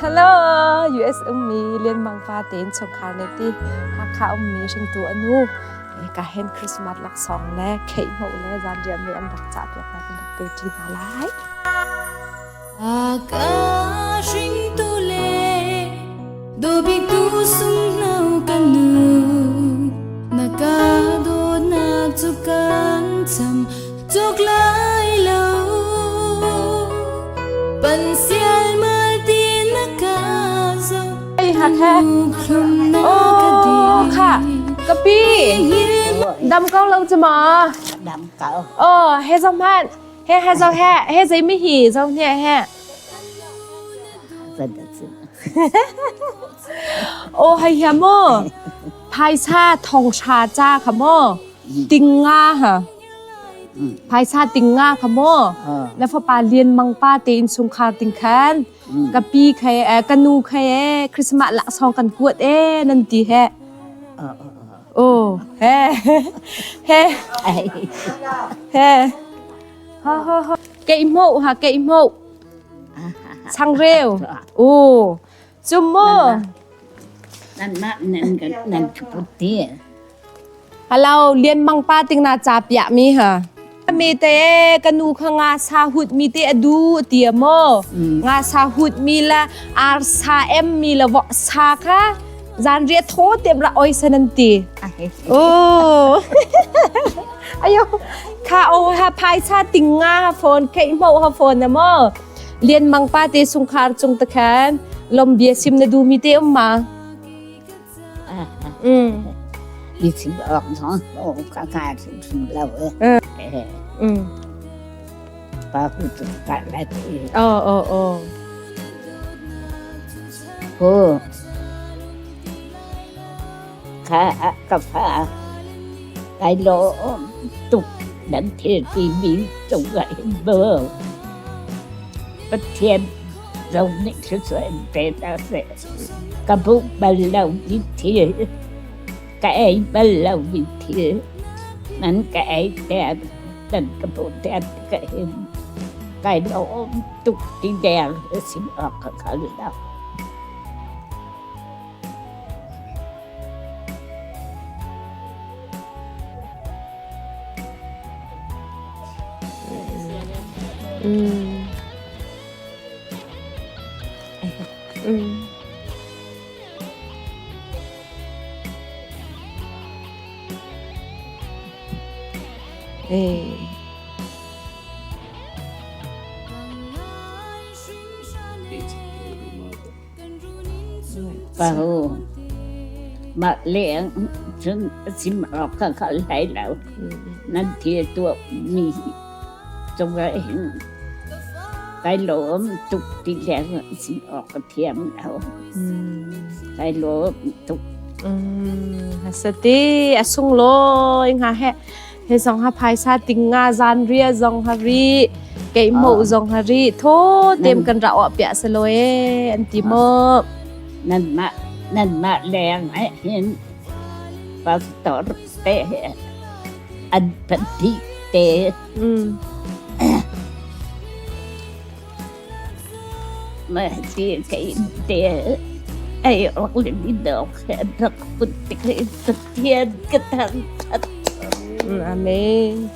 Hello, US ummi Lianmang pa tein chungkhar le ti Hakha ummi hringtu anu ka hen Christmas laksawng le kheih hmuh le zanriah me an rak cah piak na kan rak pe ṭi hna lai. Ka hringtu le dawbiktu sunghno ka nu na ka dawtnak cu kan cham cuk lai lo pan sial mal ti na ka zo Ei Hakha. thlum na ka di Oh, kha. Kapi. Dam ko lo chu ma. Dam ko. Oh, he zong hman. He he zo he he zei mi hi zo hne he. Oh, hai hiam mo. Phaisa thong sha cha kha mo. Ting nga ha. Phaisa ting nga kha mo. Na fapa Lian Mang pa te in chungkhar ting khan. Ka pi khai ka nu khai e Christmas laksawng kan kuat e nan ti he. Oh, he he he ha ha ha keih mo ha keih mo changreu oh cum mo Nan ma nan nan put ti. Hello Lian Mang pa ting na cha pia mi ha mi te ka nu kha nga sa hut mi te adu tia mo nga sa hut mi la ar sa em mi la vok sa kha Zanriah thaw tiam ra oi san an ti. Oh. Ayo kha o ha phaisa ting nga ha phone kei mo ha phone na mo. Lian mang pa te sungkhar chung ta khan lom bia sim na du mi te um ma. Mi sim ok no o ka ka sim lo e. Pa ku tu ka la ti. Oh oh oh. Hu Kha ka fa kai lawm tuk nan thil timi cungah hin maw Pathian zong nih thluachuah in pe hna seh. Ka hmuh bal lomi thil, ka ei bal lomi thil nan ka ei ter, nan ka hmuh ter tikah hin kai lawm tuk ti deng a si awk ka hngal lo. Eh. Pahu mah leng cun a chim awk ka hngal hlei lo. Nan thil tuahmi cungah hin kai lawm tuk ti leng chim awk ka thiam lo. Kai lawm tuk. Sati a sunglawi hnga he he zong ha phaisa ting nga zan ria zong ha ri keih mo zong ha ri tho tem kan ra awh pia salo e an ti mo Nan mah nan mah leng ah hin pastor te an pahnih te mah ti kei te ei awk le mi dawk he rak put tik Pathian ka thangthat. Amen.